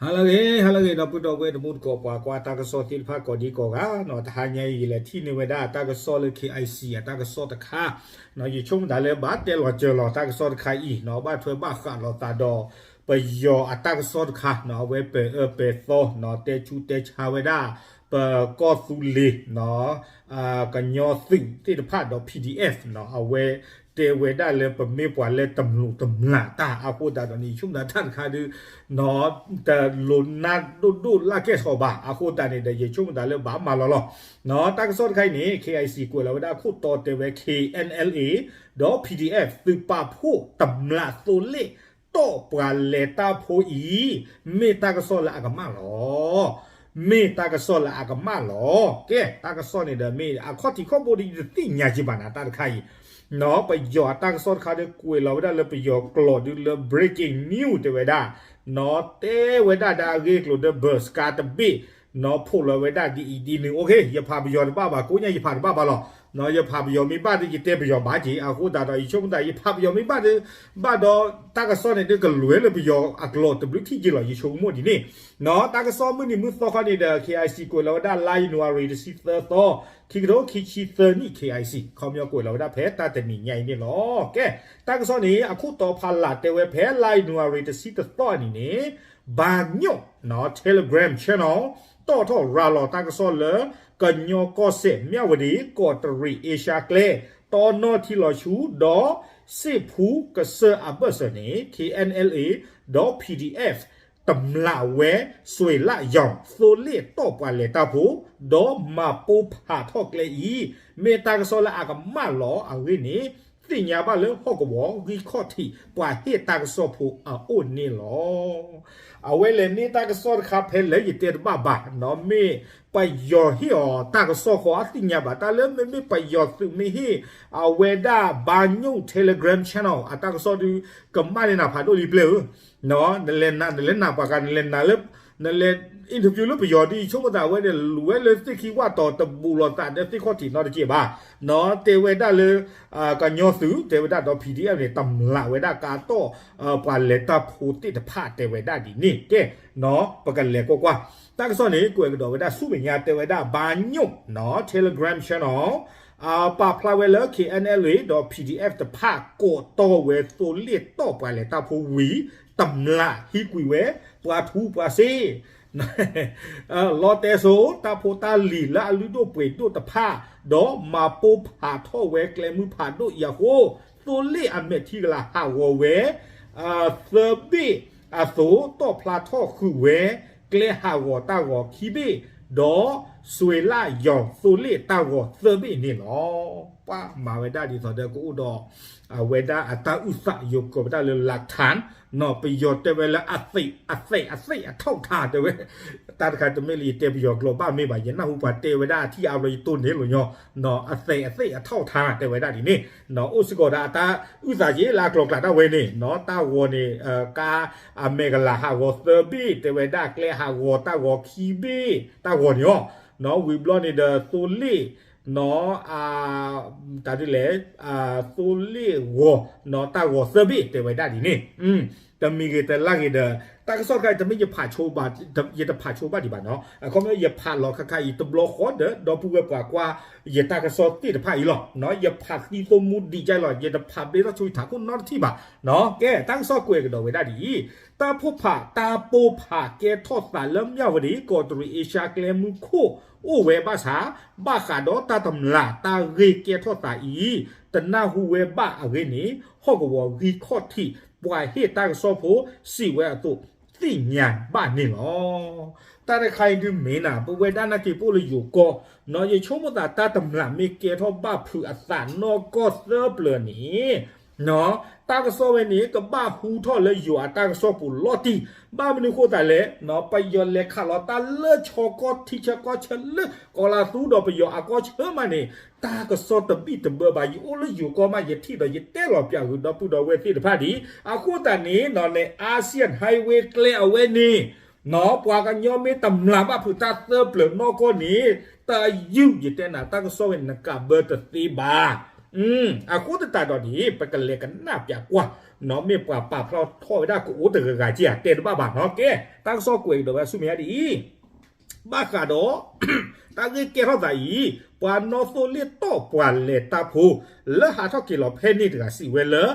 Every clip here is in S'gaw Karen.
ဟါလၢအဂ့ၤ ဟါလၢအဂ့ၤ ဒီပုၢ်ဒီဝဲၢ်တံၤသကိး ပှၤကွၢ်တၢ်ကစီၣ်သ့ၣ်တဖၣ်ကိးဒံကိးဂၤနီၤ, တဟါညါအံၤ ယလဲၤထံၣ်န့ၢ်ဝဲဒၣ်တၢ်ကစီၣ်လၢ KIC အတၢ်ကစီၣ်တခါနီၤ, ယဆိကမိၣ်သးလၢဘၣ်တဲလီၤစၢၤလီၤတၢ်ကစီၣ်တခါအံၤနီၤ, ဘၣ်ထွဲဘၣ်ဃးလိာ်သးဒီး ပယီၤအတၢ်ကစီၣ်တခါနီၤ, အဝဲပဲာ်အၢပဲာ်သီနီၤ, တဲဆူးတဲဆါဝဲဒၣ် ပကီၢ်သူလ့ၤနီၤ ကညီသုးသ့ၣ်တဖၣ်ဒီး PDF နီၤ, အဝဲတဲဝဲဒၣ်လၢပမ့ၢ်ပှၤလၢတမျိးတမျာ်တၢ်အဃိသတးဒီးန့ၣ် ယဆိကမိၣ်သးတၢ်တခါဒုနီၤ တလိၤနၢ်ဒိၣ်ဒိၣ်လၢကဲၣ်ဆိးဘၣ်, အဃိသတးန့ၣ်ဒီး ယဆိကမိၣ်သးလၢဘၣ်မၤလီၤလီၤနီၤ. တၢ်ကစီၣ်တခါအံၤန့ၣ် KIC ကွဲးလီၤဝဲဒၣ်ခိၣ်တီတဲဝဲ KNLA ဒီး PDF သုးပာ်ဖှိၣ်တမျာ်သိလ့ၣ်တီၢ်ပှၤလဲၤတၢ်ဖိအံၤ မ့ၢ်တၢ်ကစီၣ်လၢအကမၣ်လီၤ. မ့ၢ်တၢ်ကစီၣ်လၢအကမၣ်လီၤ. ကဲ တၢ်ကစီၣ်န့ၣ်ဒီး မ့ၢ်အခီၣ်ထံးခီၣ်ဘိဒီး ယတသ့ၣ်ညါက့ၤဘၣ်နၤ တၢ်တခါအံၤနီၤ, ပယီၤအတၢ်ကစီၣ်တခါဒီး ကွဲးလီၤဝဲဒၣ်လၢပယီၤကျိာ်ဒုလၢ breaking news တဲဝဲဒၣ်နီၤ, တဲဝဲဒၣ်ဒၣ်အဂ့ၢ်ကျိၤဒီး ဘၢၣ်စကါတဘ့ၣ်နီၤ, ဖိးလီၤဝဲဒၣ်ဒ်အံၤဒ်နုၤ, OK ယဖးပယီၤတဘၣ်ဘၣ်, ကိးညါယဖးတဘၣ်ဘၣ်လီၤနီၤ, ယဖးပယီၤမ့ၢ်ဘၣ်ဒီး ယတဲပယီၤဘၣ်က့ၤ, အဃိသတးဒီး ယဆိကမိၣ်သး ယဖးပယီၤမ့ၢ်ဘၣ်ဒီး ဘၣ်ဒီးတၢ်ကစီၣ်န့ၣ်ဒီး ကလဲၤလၢပယီၤအကျိာ်တဘျုးထံၣ်က့ၤလီၤ, ယဆိကမိၣ်ဒ်န့ၣ်နီၤ. တၢ်ကစီၣ်မုၢ်နံၤမုၢ်သီခီန့ၣ်ဒီး KIC ကွဲးလီၤဝဲဒၣ် လါယနူၤအါရံၤ တဆံသၢသီ, ခံကထိခံဆံသၢနံၣ် KIC ခီပညီကွဲးလီၤဝဲဒၣ်ဖဲတၢ်တနံၤညါအံၤန့ၣ်လီၤ. ကဲ တၢ်ကစီၣ်န့ၣ် အခိၣ်တီဖးလာ်တဲဝဲဖဲ လါယနူၤအါရံၤ တဆံတသီအနံၤန့ၣ် ဘါညိၣ်နီၤ Telegram channel တီၣ်ထီၣ်ရၤလီၤတၢ်ကစီၣ်လၢ ကညီကီၢ်စဲၣ် မၠၣ်ဝတံၤ ကီးတရံး အ့ရှါကျဲ တီနီၣ်ထံလီၤဆူ ဒီး စ့ၣ်ဖူကစၢၢ်အဘၢၣ်စၢၤန့ၣ် KNLA ဒီး PDF တမျာ်ဝဲ စွ့ၤလၣ်ယီၤ သိလ့ၣ်တီၢ်ပှၤလဲၤတၢ်ဖိ ဒီးမၤပိာ်ဖးထီၣ်ကျဲအံၤ မ့ၢ်တၢ်ကစီၣ်လၢအကမၣ်လီၤအဂ့ၢ်န့ၣ် သ့ၣ်ညါဘၣ်လၢဟီၣ်ကဝီၤဂံၢ်ခီၣ်ထံး ပှၤဟ့ၣ်တၢ်ကစီၣ်ဖိအအိၣ်န့ၣ်လီၤ. အဝဲလဲၤန့ၢ်တၢ်ကစီၣ်တခါဖဲလၢယတဲတဘၣ်ဘၣ်နီၤ, မ့ၢ်ပယီၤဟ့ၣ်အီၤတၢ်ကစီၣ်ဃီ အသ့ၣ်ညါဘၣ်, တၢ်လၢမ့မ့ၢ်ပယီၤသုးမ့ၢ်ဟ့ၣ် အဝဲဒၣ်ဘါညိၣ် Telegram channel အတၢ်ကစီၣ်ဒုး ကမၣ်န့ၢ်နၤဖးဒိၣ်လံပျဲၢ်ဧၢ နလဲၤနၤ နလဲၤနၤပှၤကါ နလဲၤနၤလၢ နလဲၤ interview လၢပယီၤဒ်အံၤ ဆိကမိၣ်သးဝဲန့ၣ် လူၤဝဲလၢသ့ၣ်ခံဝၣ်တီၤတဘူးလိာ်သးဒီးသ့ၣ်ခီၣ်ထံးနီတကဲးဘၣ်နီၤ, တဲဝဲဒၣ်လၢ ကညီသုး တဲဝဲဒၣ်ဒီး PDF န့ၣ် တမျာ်ဝဲဒၣ်ကါတီၢ် ပှၤလဲၤတၢ်ဖိသ့ၣ်တဖၣ်တဲဝဲဒၣ်ဒ်န့ၣ် ကဲ ပကလဲၤကွၢ်ကွၢ်, တၢ်ကစီၣ်န့ၣ် ကွဲးကဒီးဝဲဒၣ်ဆူမဲာ်ညါ တဲဝဲဒၣ်ဘါညိၣ်နီၤ Telegram channel ပာ်ဖျါဝဲလၢ KNLA ဒီး PDF တဖၣ်ကိးတီဝဲသိလ့ၣ်တီၢ်ပှၤလဲၤတၢ်ဖိဝံၤ တမျာ်ဟံးကွံာ်ဝဲ ပှၤထူပှၤစ့ လီတဲစိ တၢ်ဖိတၢ်လံၤလၢအလုၢ်ဒိၣ်ပှ့ၤဒိၣ်တဖၣ် ဒီးမၤပိာ်ဖးထီၣ်ဝဲကျဲမုၢ်ဖးဒိၣ်အံၤအဃိ သိလ့ၣ်အမဲာ်ထံကလၤဟးဂီၤဝဲ သၢဘ့ၣ်အသိး တီၣ်ဖျါထီၣ်ဃုာ်ဝဲ ကျဲဟးဂီၤတၢ်ဂီၤခံဘ့ၣ် ဒီးစွ့ၤလၣ်ယီၤသိလ့ၣ်တၢ်ဂီၤသၢဘ့ၣ်န့ၣ်လီၤ. ပှၤမၤဝဲဒၣ်ဒ်သိးဒီးကအိၣ်ဒီး အဝဲဒၣ်အတၢ်အုၣ်သး ယိၤကိးဝဲဒၣ်လၢ လၢၣ်ထၣ် နီၤ, ပယီၤတဲဝဲလၢအသ့ၣ် အသ့ၣ် အသ့ၣ်အထီၣ်ထၣ်တဲဝဲ, တၢ်တခါတမ့ၢ်လၢယတဲပယီၤကျိာ်ဘၣ်မ့ၢ်ဘၣ်, ယနၢ်ဟူပှၤတဲဝဲဒၣ်အထံၣ်အါဘျီ ယတိၢ်န့ၢ်လိာ်ညီ, နီၤ, အသ့ၣ် အသ့ၣ်အထီၣ်ထၣ်တဲဝဲဒၣ်ဒ်န့ၣ်, နီၤ, အိၣ်စ့ၢ်ကီးဒီးအတၢ်အုၣ်သးက့ၤလၢအကျိၤကျဲဒၣ်ဝဲန့ၣ်, နီၤ, တၢ်ဂီၤန့ၣ် ကါအမဲာ်ကလၤဟးဂီၤသၢဘ့ၣ်တဲဝဲဒၣ် ကျဲဟးဂီၤတၢ်ဂီၤခံဘ့ၣ် တၢ်ဂီၤန့ၣ်အီၤ, နီၤ, ဝံၤဘျီန့ၣ်ဒီးသိလ့ၣ် နီၤ, တၢ်ဒ်လဲၣ်, သိလ့ၣ်ဂီၤ, နီၤ, တၢ်ဂီၤသၢဘ့ၣ်တဲဝဲဒၣ်ဒ်န့ၣ်, တမံၤဂ့ၤတလါဂ့ၤဒီး တၢ်ကစီၣ်တခါအံၤ တမ့ၢ်ယဖးဆိဘၣ်, ယတဖးဆိဘၣ်ဒံးဘၣ်နီၤ, အခီပညီယဖးလီၤခါခါအံၤ တဘျီဃီဒီး ဒီပုၢ်ဝဲၢ်ပှၤကွၢ် ယတၢ်ကစီၣ်သ့ၣ်တဖၣ်အံၤလီၤ, နီၤ, ယဖးသံသိမူဒံးကၢ်လီၤ, ယတဖးဘျ့ထီၣ်ဆိယထးခိၣ်နီတထံၣ်ဘၣ်, နီၤ, ကဲ တၢ်ကစီၣ်ကွဲးကဒီးဝဲဒၣ်ဒ်အံၤ, တၢ်ဖိဖး တၢ်ပိာ်ဖးကဲထီၣ်သးလၢမၠၣ်ဝတံၤ ကီးတရံး အ့ရှါကျဲမုၢ်ခိၣ် အိၣ်ဝဲဘၣ်ဆၣ် ဘၣ်ဃးဒီးတၢ်တမျာ်တၢ်ဂ့ၢ်ကဲထီၣ်သးအံၤ တနၢ်ဟူဝဲဘၣ်အဂ့ၢ်န့ၣ် ဟီၣ်ကဝီၤဂံၢ်ခီၣ်ထံး ပှၤဟ့ၣ်တၢ်ကစီၣ်ဖိစံးဝဲအသိး သ့ၣ်ညါဘၣ်န့ၣ်လီၤ. တၢ်တခါအံၤဒုးမ့ၢ်နၤ ပဝဲဒၣ်နာ်က့ၤပအိၣ်လၢယိၤကီၢ်, နီၤ, ယဆိကမိၣ်သးတၢ်တမျာ်မ့ၢ်ကဲထီၣ်ဘၣ်ဖုးအသးနီၢ်ကီၢ်သၢပျၢၤန့ၣ် နီၤ, တၢ်ကစီၣ်ဝဲန့ၣ် ကဘၣ်ဟူထီၣ်လၢယိၤအတၢ်ကစီၣ်ပူၤလီၤတံၢ်, ဘၣ်မနုၤဃိသတးလဲၣ်, နီၤ, ပယီၤလဲၤခးလီၤတၢ်လၢဆီကီၢ်ထံဆၢကီၢ်ဆၢလၢ ကီၤလၤသူဒီးပယီၤအကီၢ်ဆၢမးန့ၣ် တၢ်ကစီၣ်တဘံၣ်တဘၢဘၣ်, ယအိၣ်လၢယိၤကီၢ်မး ယထံၣ်ဒီးယတဲလီၤပျးဂုၤဒီပုၢ်ဒီဝဲၢ်သ့ၣ်တဖၣ်ဒံး, အဃိသတးန့ၣ် နီၤ, န့ၣ် Asian Highway ကျဲအဝဲန့ၣ် နီၤ, ပှၤကညီမ့ၢ်တမျာ်ဘၣ်ဖုးတၢ်သၢပျၢၤနီၢ်ကီၢ်န့ၣ် တယုၢ် ယတဲနၤ တၢ်ကစီၣ်ဝဲန့ၣ် နကးဘၢတသ့ဘၣ်. အဃိသတးဒီးန့ၣ် ပကလဲၤကနၣ်ပျးကွၢ်, နီၢ်မ့ၢ်ပှၤပာ်ဖျါထီၣ်ဝဲဒၣ်ကအိၣ်တဂၤဂၤက့ဧါ တဲတဘၣ်ဘၣ်နီၢ်. ကဲ တၢ်ကစီၣ်ကွဲးကဒီးဝဲဆူမဲာ်ညါဒ်အံၤ, ဘၣ်ဃးဒီး တၢ်ဂ့ၢ်ကဲထီၣ်သးအံၤ, ပှၤနီၣ်သိလ့ၣ်တီၢ်ပှၤလဲၤတၢ်ဖိ လၢဟးထီၣ်က့ၤလီၤဖဲန့ၣ်တဂၤစံးဝဲလၢ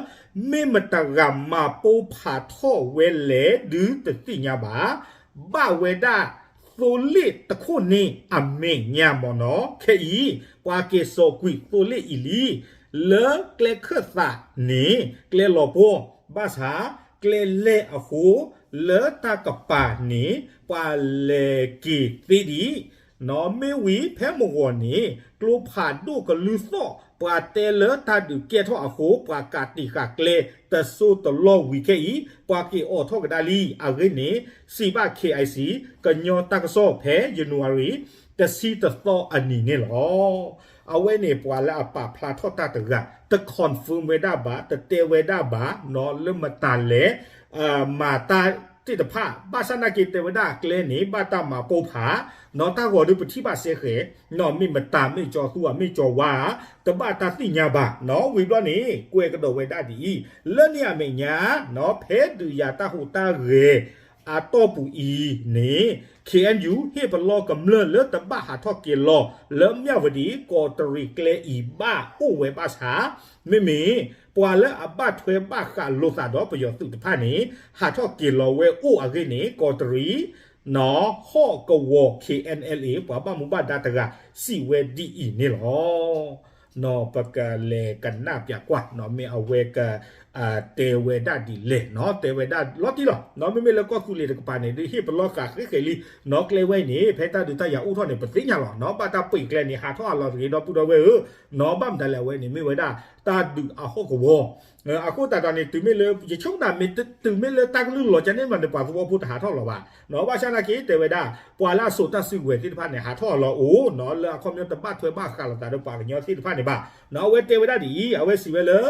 မ့ၢ်မတဂၤမၤပိၢ်ဖးထီၣ်ဝဲလဲၣ်ဒုတသ့ၣ်ညါဘၣ်. ဘၣ်ဝဲဒၣ်သိလ့ၣ်တခိၣ်န့ၣ်အမဲာ်ညါမ့ၢ်နီၢ်. ခဲအံၤ ပှၤက့ၤစိာ်ကွံာ်သိလ့ၣ်အံၤလံ လၢကျဲခၢၣ်သးန့ၣ် ကျဲလီၤပှီၢ် ဘၣ်ဆၣ် ကျဲလဲၢ်အဃိ လၢတၢ်ကပၤန့ၣ် ပှၤလဲၤက့ၤသ့ဒံး နီၢ်မ့ၢ်ဝံၤ ဖဲမုၢ်ဂီၤန့ၣ် ကျိဖးဒိၣ်ကလုၢ်သီၣ် ပှၤတဲလၢတၢ်ဒုးကဲထီၣ်အဃိ ပှၤကးတံာ်ဃာ်ကျဲတစိၢ်တလီၢ်ဝံၤခဲအံၤ ပှၤက့ၤအိးထီၣ်ကဒါလံ. အဂ့ၢ်န့ၣ် စံးဘၣ် K I C ကညီတၢ်ကစီၣ်ဖဲ ယနူၤအါရံၤ တဆံတသီအနံၤန့ၣ်လီၤ. အဝဲန့ၣ်ပှၤလၢအပာ်ဖျါထီၣ်တၢ်တဂၤ တ confirm ဝဲဒၣ်ဘၣ် တတဲဝဲဒၣ်ဘၣ် နီၢ်လၢမတၤလဲၣ် မၤတၢ်သ့ၣ်တဖၣ် ဘၣ်ဆၣ်နာ်က့ၤတဲဝဲဒၣ်ကျဲန့ၣ် ဘၣ်တၢ်မၤပိၢ်ဖး နီၢ်တၢ်ဂီၤဒုးပထံၣ်ဘၣ်စဲဃဲၤ နီၢ်မ့ၢ်မတၤ မ့ၢ်ကၠီသူဧါ မ့ၢ်ကၠီဝါဧါ တဘၣ်တၢ်သ့ၣ်ညါဘၣ် နီၢ်ဝံၤဘျီန့ၣ် ကွဲးကဒီးဝဲဒၣ်ဒ်အံၤ လၢန့ၣ်အမဲာ်ညါ နီၢ် ဖဲဒုးယၤတၢ်ဟူးတၢ်ဂဲၤ အတီၢ်ပူၤအံၤန့ၣ် K N U ဟ့ၣ်ပလီၢ်ကမျၢၢ်လၢတဘၣ်ဟးထီၣ်က့ၤလီၤ လၢမၠၣ်ဝတံၣ် ကီးတရံးကျဲအံၤဘၣ်အိၣ်ဝဲဘၣ်ဆၣ် မ့မ့ၢ် ပှၤလၢအဘၣ်ထွဲဘၣ်ဃးလိာ်သးဒီးပယီၤသုးတဖၣ်န့ၣ် ဟးထီၣ်က့ၤလီၤဝဲအိၣ်အဂ့ၢ်န့ၣ် ကီးတရံး နီၢ် ဟီၣ်ကဝီၤ K N L A ပှၤဘၣ်မူဘၣ်ဒါတဂၤ စံးဝဲဒ်အံၤန့ၣ်လီၤ. နီၢ် ပကလဲၤကနၣ်ပျးကွၢ် နီၢ်မ့ၢ်အဝဲက တဲဝဲဒၣ်ဒ်လဲၣ် နီၢ် တဲဝဲဒၣ်လီၤတံၢ်လီၤ နီၢ် မ့မ့ၢ်လၢကီၢ်သူလ့ၤတကပၤန့ၣ် ဒုးဟ့ၣ်ပလီၢ်ဃာ်ဃ့ဃဲၤလံ နီၢ် ကျဲဝဲအံၤန့ၣ် ဖဲတၢ်ဒုးတၢ်ယၤအိၣ်ထီၣ်န့ၣ် ပသ့ၣ်ညါလီၤ နီၢ် ဘၣ်တၢ်ပှ့ၤကျဲန့ၣ် ဟးထီၣ်အလီၤတဂ့ၤ ဒီပုၢ်ဒီဝဲၢ်ဧၢ နီၢ် ဘၣ်မတၤလဲၣ်အဝဲန့ၣ် မ့ၢ်ဝဲဒၣ်တၢ်ဒုးအဟီၣ်ကဝီၤ အဃိသတးဒီးန့ၣ် တုၤမ့ၢ်လၢ ယဆိကမိၣ် တုၤမ့ၢ်လၢတၢ်ကလုၢ်လီၤကန့ၣ်မးန့ၣ် ပှၤသဝီဖိတဟးထီၣ်လီၤဘၣ် နီၢ် ဘၣ်ဆၣ်နာ်က့ၤတဲဝဲဒၣ် ပှၤလၢအစိာ်တၢ်စုကဝဲၤသ့ၣ်တဖၣ်န့ၣ် ဟးထီၣ်အလီၤအိၣ် နီၢ် လၢအခီပညီတဘၣ်ထွဲဘၣ်ဃးလိာ်သးဒီးပှၤကညီသ့ၣ်တဖၣ်န့ၣ်ဘၣ် နီၢ် အဝဲတဲဝဲဒၣ်ဒ်အံၤ အဝဲစံးဝဲလၢ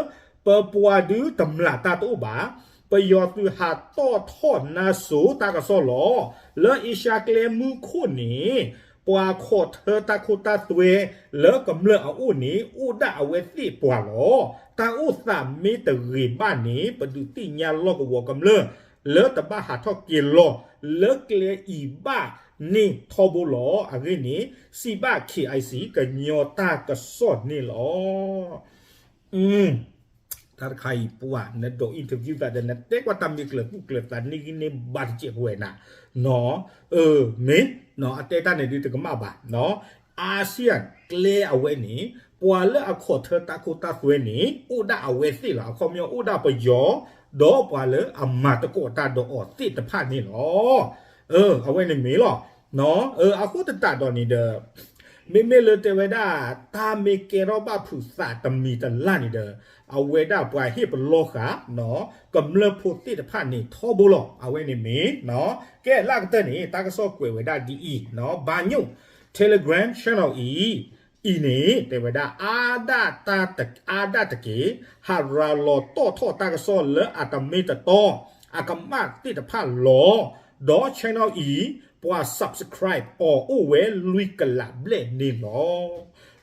ပပှၤဒုးတမျၢ်တၢ်တအိၣ်ဘၣ် ပယီၤသုးဟးတီၣ်ထီၣ်နါစိၤတၢ်ကစီၣ်လီၤ လၢအ့ရှါကျဲမုၢ်ခိၣ်န့ၣ် ပှၤခိးထၢတၢ်ခိတၢ်သွဲလၢကမျၢၢ်အအိၣ်န့ၣ် အိၣ်ဒၣ်အဝဲသ့ၣ်ပှၤလီၤ. တၢ်အိၣ်သးမ့ၢ်တဂ့ၤဘၣ်န့ၣ် ပဒုးသ့ၣ်ညါလီၢ်ကဝီၤကမျၢၢ် လၢတဘၣ်ဟးထီၣ်က့ၤလီၤ လၢကျဲအံၤဘၣ်န့ၣ်ထီဘိလီၤ. အဂ့ၢ်န့ၣ် စံးဘၣ် K I C ကညီတၢ်ကစီၣ်န့ၣ်လီၤ. တၢ်တခါအံၤပှၤ နဒိး interview သးဒီး နတဲကွၢ်တၢ်မ့ၢ်ကျၢၤသူၣ်ကျၢၤသးန့ၣ်ဂံၢ်န့ၢ်ဘါတစဲးပဝဲနၤ နီၢ် မ့ၢ် နီၢ် အတဲတၢ်န့ၣ်ဒုးတကမၣ်ဘၣ် နီၢ် အါစံၣ်ယၣ်ကျဲအဝဲန့ၣ် ပှၤလၢအခီးထၢတၢ်ခိတၢ်သွဲန့ၣ် အိၣ်ဒၣ်အဝဲသ့ၣ်လီၤ. အခီပညီအိၣ်ဒၣ်ပယီၤ ဒီးပှၤလၢအမၤသကိးတၢ်ဒီးအီၤသ့ၣ်တဖၣ်န့ၣ်လီၤ. အဝဲန့ၣ်မ့ၢ်လီၤ. အဃိသတးဒီးန့ၣ်ဒီး မ့မ့ၢ်လၢတဲဝဲဒၣ် တၢ်မ့ၢ်ကဲထီၣ်ဘၣ်ဖုးသးတမံၤတလၢ်န့ၣ်ဒီး အဝဲဒၣ်ပှၤဟ့ၣ်ပလီၢ်ဃာ် ကမျၢၢ်ဖိသ့ၣ်တဖၣ်န့ၣ်ထီဘိလီၤ. အဝဲန့ၣ်မ့ၢ် ကဲလၢအကတၢၢ်န့ၣ် တၢ်ကစီၣ်ကွဲးဝဲဒၣ်ဒ်အံၤ ဘါညိၣ် Telegram channel အံၤ အံၤန့ၣ် တဲဝဲဒၣ် အါဒၣ်တက့ၢ် ဟးရၤလီၤတီၣ်ထီၣ်တၢ်ကစီၣ်လၢအတမ့ၢ်တတီ အကမၣ်သ့ၣ်တဖၣ်လီၤ. ဒီး channel အံၤ ပှၤ subscribe အီၤအိၣ်ဝဲလွံၢ်ကလးဘျဲၣ်န့ၣ်လီၤ.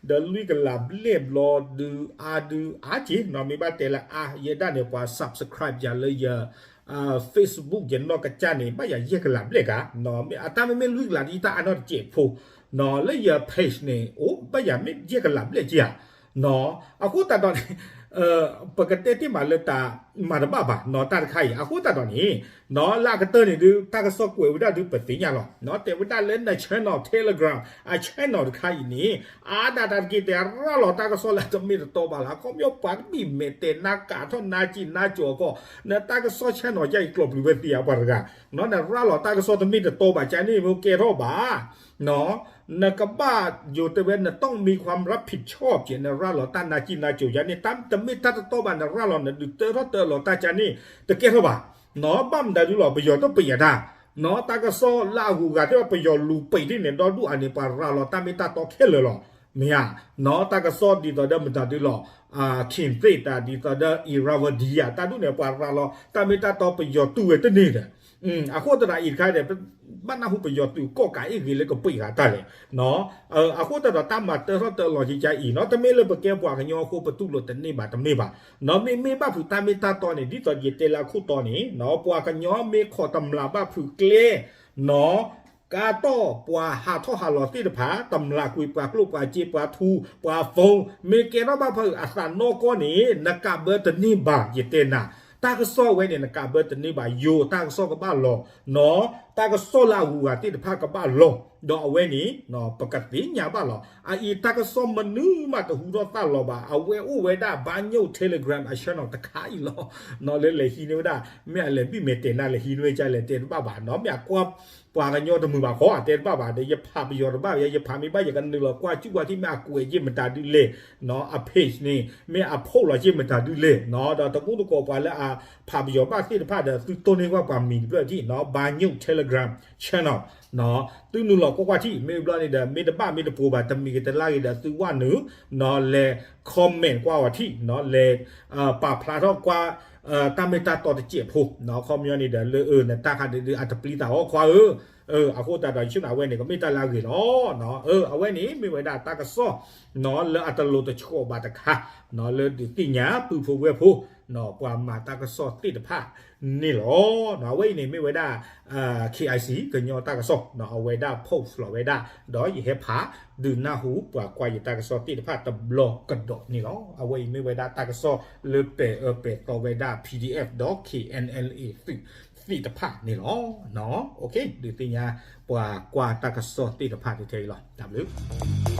ဒီးလွံၢ်ကလးဘျဲၣ်ဘျီဒုးအါဒုးအါက့ၤ နီၢ် မ့ၢ်ဘၣ်တဲလၢအါ ယဲဒၣ်န့ၣ် ပှၤ subscribe ယၤလၢယ Facebook ယနီၢ်ကစၢ်န့ၣ် ဘၣ်ယၤယဲၢ်ကလးဘျဲၣ်ဂၤ အတၢ်မ့မ့ၢ်လွံၢ်ကလးဒ်တၢ်အါနီၢ်တစဲးဖိ နီၢ် လၢယ page န့ၣ် အိၣ်ဘၣ်ယၤမ့ၢ်ယဲၢ်ကလးဘျဲၣ်က့ၤဧါ နီၢ် အဃိသတးဒီးန့ၣ် ပကတဲတ့ၢ်မးလၢတၢ်မၤတဘၣ်ဘၣ် နီၢ် တၢ်တခါအံၤ အဃိသတးဒီးန့ၣ် နီၢ် လၢအကတၢၢ်န့ၣ်ဒုး တၢ်ကစီၣ်ကွဲးဝဲဒၣ်ဒုးပသ့ၣ်ညါလီၤ နီၢ် တဲဝဲဒၣ်လၢန channel Telegram အ channel တခါအံၤန့ၣ် အါဒၣ်တၢ်တက့ၢ် တဲရၤလီၤတၢ်ကစီၣ်လၢတမ့ၢ်တတီဘၣ်လၢ အခီပညီပှၤကဘံၣ်မဲာ်တဲာ်နါကးထီၣ်နါစံၣ်နါစိၤအကီၢ် နတၢ်ကစီၣ် channel ယါအံၤကျိးပျုၤဝဲသ့ဧါပှၤတဂၤ နီၢ် နရၤလီၤတၢ်ကစီၣ်တမ့ၢ်တတီဘၣ် ကန့ၣ်မ့ၢ်ကဲထီၣ်ဘၣ် နီၢ် နကဘၣ်ယိၤတဲဝဲ နต้องมีความรับผิดชอบ က့ နရၤလီၤတၢ်နါစံၣ်နါစိၤယါန့ၣ် တမ့ၢ်တၢ်တတီဘၣ် နရၤလီၤနဒုးတၢထီၣ်တၢလီၤတၢ်ကန့ၣ် တကဲထီၣ်ဘၣ် နီၢ် ဘၣ်မတၤဒုးလီၤ ပယီၤတပံးယၤတၢ် နီၢ် တၢ်ကစီၣ်လၢအဂုၤအဂၤသ့ၣ်တဖၣ် ပယီၤလူၤပံးဒ်န့ၣ် ဒီဒူၣ်အါန့ၣ် ပှၤရၤလီၤတၢ်မ့ၢ်တၢ်တီခဲလၢာ်လီၤ မ့ၢ်ဧါ နီၢ် တၢ်ကစီၣ်ဒ်သိးဒီးမတၤဒုးလီၤ ခ့ၣ်သ့ၣ်တၢ် ဒ်သိးဒီး Irrawaddy တၢ်ဒူၣ်န့ၣ် ပှၤရၤလီၤ တၢ်မ့ၢ်တၢ်တီပယီၤတူၢ်ဝဲတန့ၢ်ဒီး အဃိသတးဒီးအံၤတခါဒီး ဘၣ်နၢ်ဟူပယီၤသုးကီၣ်ကးအ့ၣ်ဂ့ၤလၢကပှ့ၤဂၤတၢ်လဲၣ်. အဃိသတးဒီးတၢ်မၤတၢထီၣ်တၢလီၤကကါအံၤနီၤ တမ့ၢ်လၢပကဲပှၤကညီအဃိ ပတူၢ်လိာ်တန့ၢ်ဘၣ်တမ့ၢ်ဘၣ်. နီၤ မ့မ့ၢ်ဘၣ်ဖုးတၢ်မ့ၢ်တၢ်တီန့ၣ် ဒ်သိးယတဲလၢအခိၣ်တီန့ၣ် ပှၤကညီမ့ၢ်ခိးတမျးဘၣ်ဖုးကျဲ နီၤ ကါတီၢ်ပှၤဟးထီၣ်ဟးလီၤသ့ၣ်တဖၣ် တမျးကွံာ်ပှၤကျိၣ်ပှၤစ့ပှၤထူပှၤဖိ မ့ၢ်ကဲထီၣ်ဘၣ်ဖုးအသးနီၢ်ကီၢ်န့ၣ် နကးဘၢတန့ၢ်ဘၣ် ယတဲနၤ. တၢ်ကစီၣ်ဝဲန့ၣ် နကးဘၢတန့ၢ်ဘၣ် ယိၤတၢ်ကစီၣ်ကဘၣ်လီၤ နီၤ တၢ်ကစီၣ်လၢအဂုၤအဂၤသ့ၣ်တဖၣ်ကဘၣ်လီၤ ဒီးအဝဲန့ၣ် ပကသ့ၣ်ညါဘၣ်လီၤ. အအံၤတၢ်ကစီၣ်မနုၤမးတဟူထီၣ်သၣ်လီၤဘၣ် အဝဲအိၣ်ဝဲဒၣ် ဘါညိၣ် Telegram အ channel တခါအံၤလီၤ. နီၤ လၢလဲၤဟံးန့ၢ်ဝဲဒၣ် မ့ၢ်အလဲၤဘံၣ်မဲာ်တဲာ်နၤ လဲၤဟံးန့ၢ်ဝဲကလဲၤတဲတဘၣ်ဘၣ်နီၤ မ့ၢ်အကွၢ်ပှၤကညီတမုာ်ဘၣ်ဃီ အတဲတဘၣ်ဘၣ်ဒီး ယဖးပယီၤတဘၣ် ယဖးမ့ၢ်ဘၣ် ယကနုာ်လီၤကွၢ်စူၣ်ကွၢ်ထံၣ် မ့ၢ်အကွဲးက့ၢ်မတၤဒုလဲၣ် နီၤ အ page န့ၣ် မ့ၢ်အ post လီၤက့ၢ်မတၤဒုလဲၣ် နီၤ ဒီးတမူတကိးပှၤလၢအဖးပယီၤဘၣ်သ့ၣ်တဖၣ်ဒီး သုတိၢ်န့ၢ်ကွၢ်ပှၤမံၤတဖျၢၣ်ထံၣ် နီၤ ဘါညိၣ် Telegram channel နီၤ သုနုာ်လီၤကွၢ်ကွၢ်ထံၣ် မ့ၢ်ဘျီန့ၣ်ဒီး မ့ၢ်တဘၣ်မ့ၢ်တပိၤဘၣ် တမံၤဂ့ၤတလါဂ့ၤဒီး သုဝဲနုာ် နီၤ လဲၤ comment ကွၢ်အီၤထံၣ် နီၤ လဲၤ ပာ်ဖျါထီၣ်ကွၢ် တၢ်မ့ၢ်တၢ်တီတစဲးဖိ နီၤ ခီပညီန့ၣ်ဒီး လၢနတၢ်ခါဒုးဒုး အတပျံၤတၢ်အီၤခွါဧၢ အဃိသတးဒီး ယဆိကမိၣ်အဝဲန့ၣ် ကမ့ၢ်တၢ်လၢအဂ့ၤလီၤ. အဝဲန့ၣ်မ့ၢ်ဝဲဒၣ်တၢ်ကစီၣ် နီၤ လၢအတလိၤတဆှီဘၣ်တခါ နီၤ လၢဒုးသ့ၣ်ညါပုၢ်ဖိဝဲၢ်ဖိ နီၤ ပှၤမၤတၢ်ကစီၣ်သ့ၣ်တဖၣ်န့ၣ်လီၤ. အဝဲအံၤန့ၣ်မ့ၢ်ဝဲဒၣ် KIC ကညီတၢ်ကစီၣ် နီၤ အဝဲဒၣ် post လီၤဝဲဒၣ် ဒီးယဟဲဖး ဒုးနၢ်ဟူပှၤကွၢ်ယတၢ်ကစီၣ်သ့ၣ်တဖၣ်တဘျီကဒီးန့ၣ်လီၤ. အဝဲအံၤမ့ၢ်ဝဲဒၣ်တၢ်ကစီၣ်လၢပဲၤအၢပဲၤသီဝဲဒၣ် PDF ဒီး KNLA သုးသ့ၣ်တဖၣ်န့ၣ်လီၤ. ဒုးသ့ၣ်ညါပှၤကွၢ်တၢ်ကစီၣ်သ့ၣ်တဖၣ်ထဲအံၤလီၤ. တၢ်ဘျုး